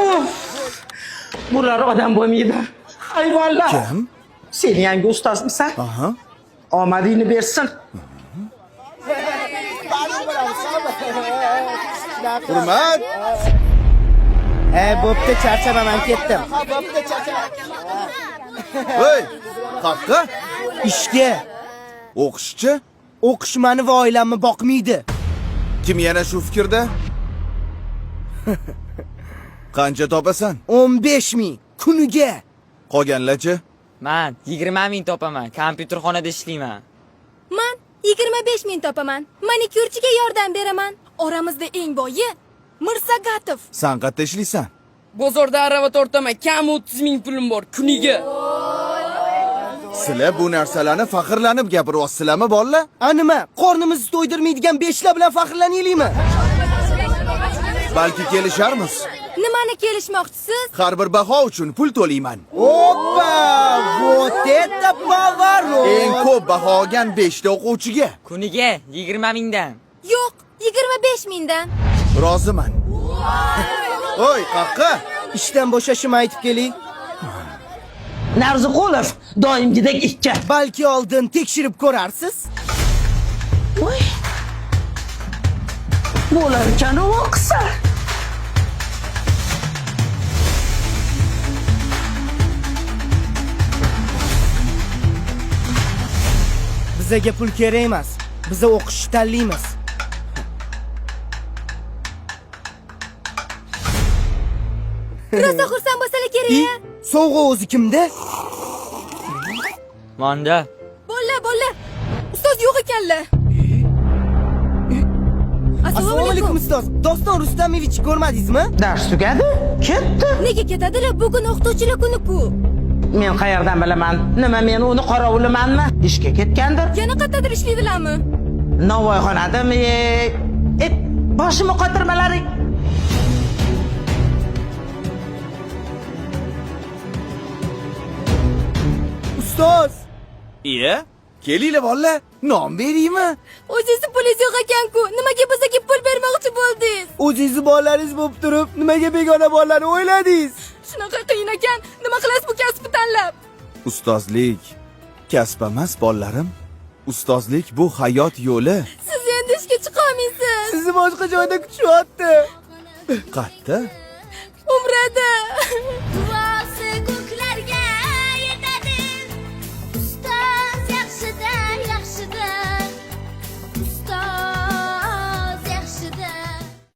Uf! Bular odam bo'lmaydi. Hayvonlar. Kim? Sen yangi ustozmisan? Aha. Omadingni bersin. Hurmat. E, bo'pti, charchama, men ketdim. Hey, qaqqa. Ishga. O'qishchi? O'qish mani va oilamni boqmaydi. Kim yana shu fikrda? Qancha topasan? 15 ming kuniga. Qolganlarchi? Man 20 ming topaman. Kompyuterxonada ishlayman. Man 25 ming topaman. Manikyurchiga yordam beraman. Oramizda eng boyi Mirsagatov. San qayerda ishlaysan? Bozorda arava tortaman, kam 30 ming pulim bor kuniga. Sizlar bu narsalarni faxrlanib gapiryapsizlarmi, bolalar? A nima, qornimizni to'ydirmaydigan beshlar bilan faxrlanaylikmi? Balki kelisharmiz. Nimani kelishmoqchisiz? Har bir baho uchun pul to'layman. Oppa! Вот это поворот! Eng ko'p baho olgan 5 ta o'quvchiga Kuniga 20 mingdan. Yo'q, 25 mingdan. roziman. Oy, qaqqa. Ishdan bo'shashimni aytib keling. Narziqulov doimgidek ikki. Balki oldin tekshirib ko'rarsiz. Voy. Bo'lar ekan u o'qisa. Bizaga pul kerak emas. Biza o'qishni tanlaymiz. Rosa xursand bo'lsalar I, kerak. sovg'a o'zi kimda? Manda. Bolalar, bolalar. Ustoz yo'q ekanlar. Assalomu alaykum ustoz. Doston Rustamovich ko'rmadingizmi? Dars tugadi, ketdi. Nega ketadilar? Bugun o'qituvchilar kuni-ku. Men qayerdan bilaman? Nima men uni qorovulimanmi? Ishga ketgandir. Yana qayerdadir ishlaydilarmi? Novvoyxonadami? E, boshimni qotirmalaring. Ustoz! Iya, kelinglar bolalar, non beraymi? O'zingizni pulingiz yo'q ekan-ku. Nimaga bizga pul bermoqchi bo'ldingiz? O'zingizni bolalaringiz bo'lib turib, nimaga begona bolalarni o'yladingiz? Shunaqa qiyin ekan. Nima qilasiz bu kasbni tanlab? Ustozlik kasb emas, bolalarim. Ustozlik bu hayot yo'li. Siz endi ishga chiqa olmaysiz. Sizni boshqa joyda kutishyapti. Qatta? Umrada.